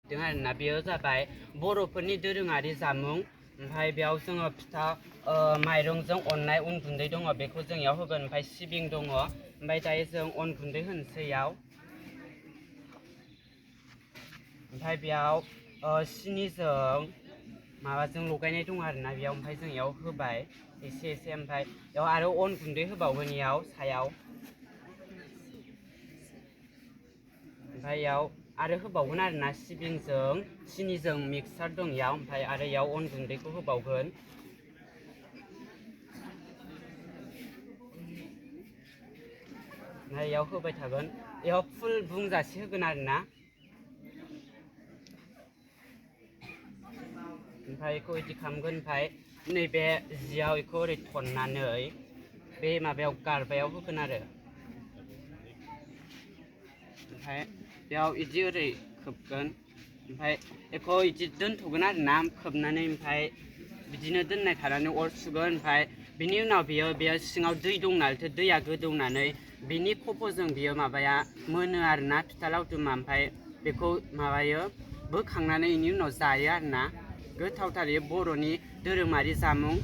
आरोना बेयो जाबाय बर'फोरनि दोरोङारि जामुं ओमफ्राय बेयाव जोङो फिथा माइरंजों अननाय अन गुन्दै दङ बेखौ जों इयाव होगोन ओमफ्राय सिबिं दङ ओमफ्राय दायो जों अन गुन्दै होनोसै इयाव ओमफ्राय बेयाव सिनिजों माबाजों लगायनाय दङ आरोना बेयाव ओमफ्राय जों इयाव होबाय एसे एसे ओमफ्राय बेयाव आरो अन गुन्दै होबावगोन इयाव सायाव ओमफ्राय इयाव आरो होबावगोन आरोना सिबिंजों सिनिजों मिक्सार दं इयाव ओमफ्राय आरो इयाव अन गुन्दैखौ होबावगोन ओमफ्राय इयाव होबाय थागोन इयाव फुल बुंजासे होगोन आरोना ओमफ्राय बेखौ बिदि खालामगोन ओमफ्राय नैबे जियाव बेखौ ओरै थननानै बे माबायाव गारबायाव होगोन आरो ओमफ्राय बेयाव बिदि ओरै खोबगोन ओमफ्राय बेखौ बिदि दोनथ'गोन आरोना खोबनानै ओमफ्राय बिदिनो दोननाय थानानै अर सुगोन ओमफ्राय बिनि उनाव बेयो सिङाव दै दं नालाय दैया गोदौनानै बिनि खफ'जों बियो माबाया मोनो आरोना फिथा लावदुमा ओमफ्राय बेखौ माबायो बोखांनानै बेनि उनाव जायो आरोना गोथावथार बर'नि दोरोङारि जामुं